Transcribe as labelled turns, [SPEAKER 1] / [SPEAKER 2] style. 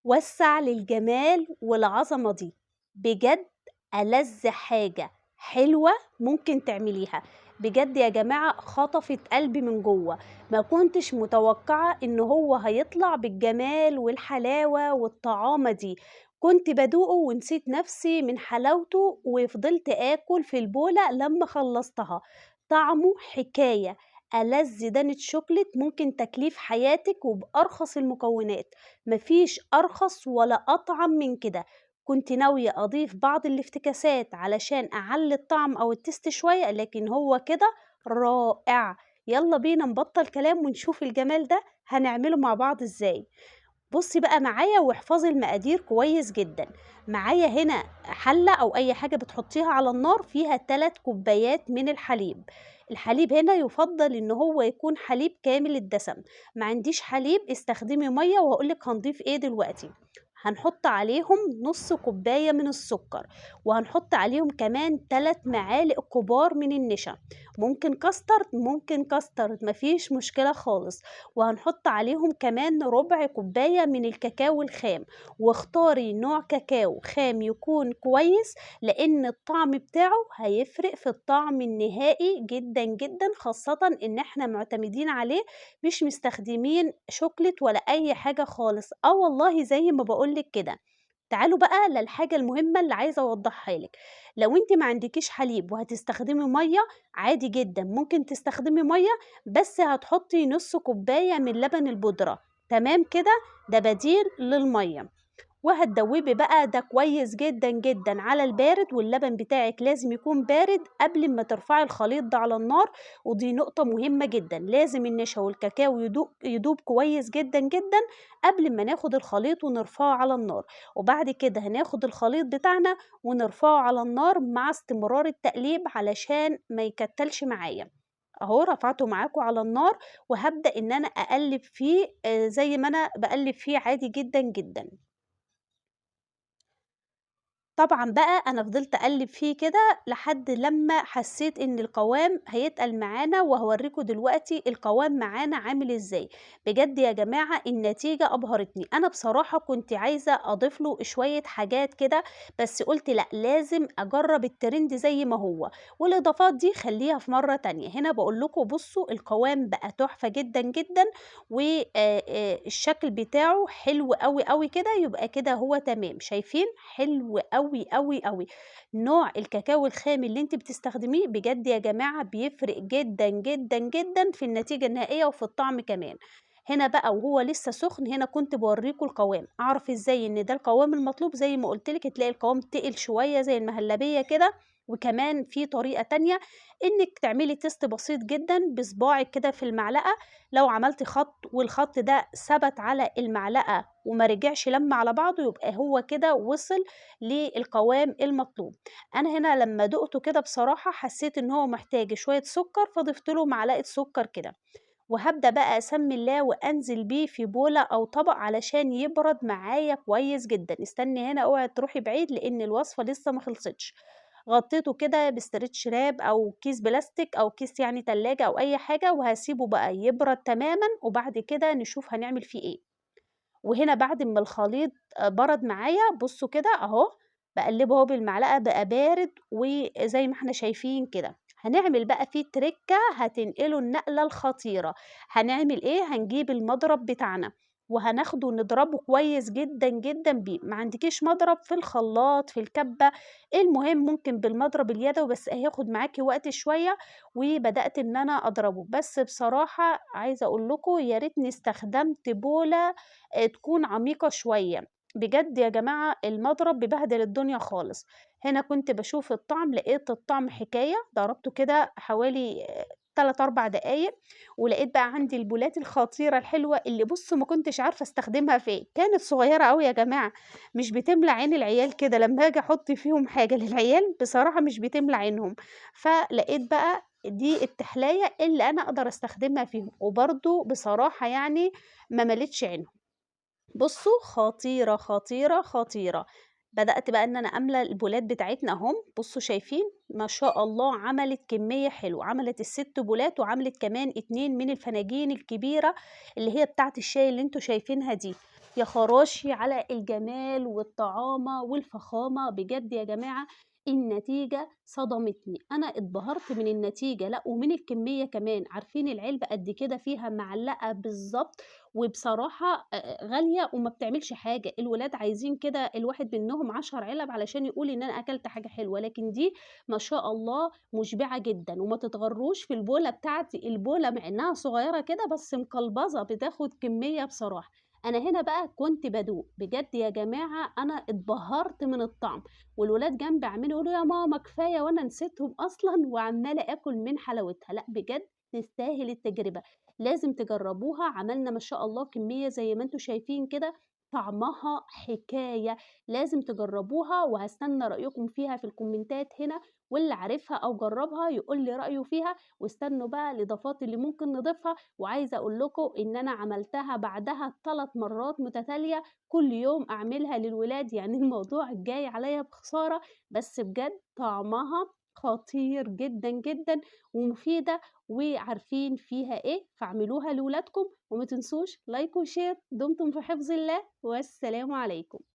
[SPEAKER 1] وسّع للجمال والعظمة دي، بجد ألذ حاجة حلوة ممكن تعمليها، بجد يا جماعة خطفت قلبي من جوّه، ما كنتش متوقعة إن هو هيطلع بالجمال والحلاوة والطعامة دي، كنت بادوقه ونسيت نفسي من حلاوته وفضلت آكل في البولة لمّا خلّصتها، طعمه حكاية، ألذ دانة شوكليت ممكن تاكليه في حياتِك وبأرخص المكونات. ما فيش أرخص ولا أطعم من كده. كنت ناوية أضيف بعض الافتكاسات علشان أعلّي الطعم أو ال taste شوية، لكن هو كده رائع. يالّا بينا نبطّل كلام ونشوف الجمال ده هنعمله مع بعض إزاي. بُصّي بقى معايا واحفظي المقادير كويس جدًا. معايا هنا حلة أو أي حاجة بتحطيها على النار فيها 3 كوبايات من الحليب. الحليب هنا يُفضّل إن هو يكون حليب كامل الدسم، ما عنديش حليب استخدمي مَيّة وهاقول لِك هنضيف إيه دلوقتي. هنحط عليهم نُص كوباية من السكر، وهنحط عليهم كمان 3 معالق كبار من النشا، ممكن كاسترد ممكن كاسترد ما فيش مشكلة خالص، وهنحط عليهم كمان ربع كوباية من الكاكاو الخام، واختاري نوع كاكاو خام يكون كويس لأن الطعم بتاعه هيفرق في الطعم النهائي جدًا جدًا، خاصةً إن إحنا معتمدين عليه مش مستخدمين شوكليت ولا أي حاجة خالص، آه والله زي ما باقول لِك كده. تعالوا بقى للحاجة المهمة اللي عايزة أوضحها لِك، لو أنتِ ما عندكيش حليب وهتستخدمي مَيّة عادي جدًا، ممكن تستخدمي مَيّة بس هتحطي نُص كوباية من لبن البودرة، تمام كده؟ ده بديل للمَيّة. وهتدوبي بقى ده كويس جدًا جدًا على البارد، واللبن بتاعِك لازم يكون بارد قبل ما ترفعي الخليط ده على النار، ودي نقطة مهمة جدًا، لازم النشا والكاكاو يدوب كويس جدًا جدًا قبل ما ناخد الخليط ونرفعه على النار، وبعد كده هناخد الخليط بتاعنا ونرفعه على النار مع استمرار التقليب علشان ما يكتلش معايا. أهو رفعته معاكم على النار، وهبدأ إن أنا أقلب فيه، زي ما أنا بقلب فيه عادي جدًا جدًا. طبعًا بقى أنا فضلت أقلب فيه كده لحد لمّا حسيت إن القوام هيتقل معانا، وهاوريكم دلوقتي القوام معانا عامل إزاي. بجد يا جماعة النتيجة أبهرتني، أنا بصراحة كنت عايزة أضيف له شوية حاجات كده، بس قُلت لأ، لازم أجرب الترند زي ما هو، والإضافات دي خليها في مرة تانية. هنا باقول لكم بصوا القوام بقى تحفة جدًا جدًا، و الشكل بتاعه حلو أوي أوي كده، يبقى كده هو تمام. شايفين؟ حلو أوي أوي أوي. نوع الكاكاو الخام اللي أنتِ بتستخدميه بجد يا جماعة بيفرق جدًا جدًا جدًا في النتيجة النهائية وفي الطعم كمان. هنا بقى وهو لسه سخن، هنا كنت باوريكم القوام، أعرف إزاي إن ده القوام المطلوب؟ زي ما قُلت لِك هتلاقي القوام تقل شوية زي المهلبية كده. وكمان في طريقة تانية إنِك تعملي test بسيط جدًا بصباعِك كده في المعلقة، لو عملتِ خط والخط ده ثبت على المعلقة وما رجعش لَم على بعضه يبقى هو كده وصل للقوام المطلوب. أنا هنا لما دقته كده بصراحة حسيت إن هو محتاج شوية سكر، فضفت له معلقة سكر كده، وهابدأ بقى أسمي الله وأنزل بيه في بولة أو طبق علشان يبرد معايا كويس جدًا. استني هنا اوعي تروحي بعيد لأن الوصفة لسه ما خلصتش. غطيته كده ب stretch wrap أو كيس بلاستيك أو كيس تلاجة أو أي حاجة، وهاسيبه بقى يبرد تمامًا، وبعد كده نشوف هنعمل فيه إيه. وهنا بعد ما الخليط برد معايا بصوا كده أهو، بقلبه أهو بالمعلقة بقى بارد وزي ما احنا شايفين كده. هنعمل بقى فيه تريكة هتنقله النقلة الخطيرة. هنعمل إيه؟ هنجيب المضرب بتاعنا وهناخده نضربه كويس جدا جدا بيه. ما عندكيش مضرب في الخلاط في الكبة، المهم ممكن بالمضرب اليدوي، بس هياخد معاكي وقت شوية. وبدأت إن أنا أضربه، بس بصراحة عايزة أقول لكم يا ريتني استخدمت بولة، تكون عميقة شوية. بجد يا جماعة المضرب بيبهدل الدنيا خالص. هنا كنت بشوف الطعم، لقيت الطعم حكاية، ضربته كده حوالي 3-4 دقايق، ولقيت بقى عندي البولات الخطيرة الحلوة اللي بصوا ما كنتش عارفة استخدمها فين، كانت صغيرة أوي يا جماعة، مش بتملى عين العيال كده، لما أجي أحط فيهم حاجة للعيال بصراحة مش بتملى عينهم. فلقيت بقى دي التحلاية اللي أنا أقدر أستخدمها فيهم، وبرضو بصراحة ما ملتش عينهم. بصوا خطيرة خطيرة خطيرة. بدأت بقى إن أنا أملى البولات بتاعتنا أهم، بصوا شايفين ما شاء الله عملت كمية حلوة، عملت الست بولات وعملت كمان 2 من الفناجين الكبيرة اللي هي بتاعت الشاي اللي انتوا شايفينها دي. يا خراشي على الجمال والطعامة والفخامة، بجد يا جماعة النتيجة صدمتني، أنا اتبهرت من النتيجة، لأ ومن الكمية كمان. عارفين العلبة قد كده فيها معلقة بالضبط، وبصراحة غالية وما بتعملش حاجة. الولاد عايزين كده الواحد منهم 10 علب علشان يقول إن أنا أكلت حاجة حلوة، لكن دي ما شاء الله مشبعة جدًا. وما تتغروش في البولة بتاعتي، البولة مع إنها صغيرة كده بس مقلبظة، بتاخد كمية بصراحة. أنا هنا بقى كنت بادوق، بجد يا جماعة أنا اتبهرت من الطعم، والولاد جنبي عمالين يقولوا يا ماما كفاية، وأنا نسيتهم أصلًا وعمالة آكل من حلاوتها. لأ بجد تستاهل التجربة، لازم تجربوها. عملنا ما شاء الله كمية زي ما أنتم شايفين كده، طعمها حكاية، لازم تجربوها، وهاستنى رأيكم فيها في الكومنتات هنا، واللي عارفها أو جربها يقول لي رأيه فيها. واستنوا بقى الإضافات اللي ممكن نضيفها. وعايزة أقول لكم إن أنا عملتها بعدها 3 مرات متتالية، كل يوم أعملها للولاد، يعني الموضوع جاي عليا بخسارة، بس بجد طعمها خطير جدًا، جدًا، ومفيدة وعارفين فيها إيه، فاعملوها لولادكم. وما تنسوش like و share. دمتم في حفظ الله، والسلام عليكم.